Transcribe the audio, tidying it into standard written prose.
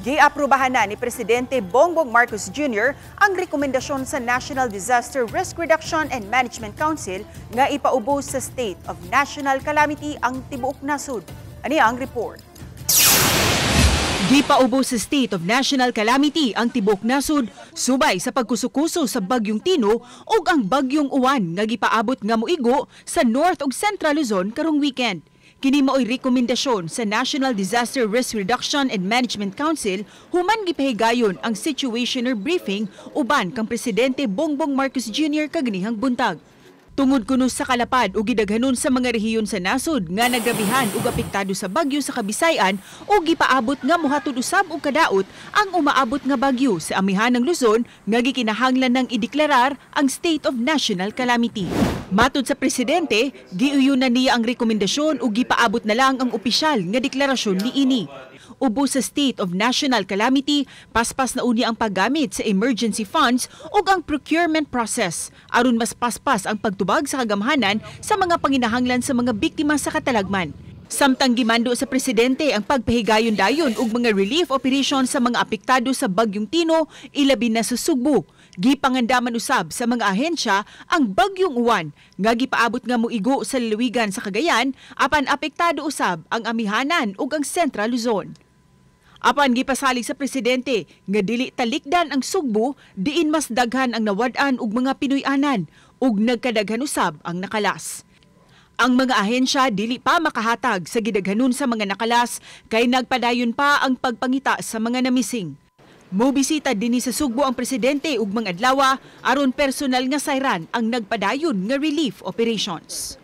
Giaprubahan na ni Presidente Bongbong Marcos Jr. ang rekomendasyon sa National Disaster Risk Reduction and Management Council nga ipaubos sa state of national calamity ang tibuok nasod. Ani ang report. Gipaubos sa state of national calamity ang tibuok nasod subay sa pagkusukuso sa Bagyong Tino ug ang Bagyong Uwan nga gipaabot nga moigo sa North ug Central Luzon karong weekend. Kini mao'y rekomendasyon sa National Disaster Risk Reduction and Management Council human gipahigayon ang situational briefing uban kang Presidente Bongbong Marcos Jr. kaganihang buntag. Tungod kuno sa kalapad ug gidaghanon sa mga rehiyon sa nasod nga nagabihan ug apektado sa bagyo sa Kabisayan ug gipaabot nga mohatod usab og kadaot ang umaabot nga bagyo sa amihanang Luzon nga gikinahanglan nang ideklarar ang state of national calamity. Matod sa presidente, giuyunan niya ang rekomendasyon ug gipaabot na lang ang opisyal nga deklarasyon niini. Ubos sa state of national calamity, paspas na unya ang paggamit sa emergency funds ug ang procurement process aron mas paspas ang pagtubag sa kagamhanan sa mga panginahanglan sa mga biktima sa katalagman. Samtang gimando sa presidente ang pagpahigayon dayon og mga relief operation sa mga apektado sa Bagyong Tino, ilabi na sa Sugbo. Gipangandaman usab sa mga ahensya ang Bagyong Uwan nga gipaabot nga moigo sa lalawigan sa Cagayan, apan apektado usab ang Amihanan ug ang Central Luzon. Apan gipasalig sa presidente nga dili talikdan ang Sugbo, diin mas daghan ang nawad-an og mga Pinoy-anan ug nagkadaghan usab ang nakalas. Ang mga ahensya dili pa makahatag sa gidaghanon sa mga nakalas kay nagpadayon pa ang pagpangita sa mga namising. Mobisita dinhi sa Sugbo ang presidente ug mga adlaw aron personal nga sayran ang nagpadayon nga relief operations.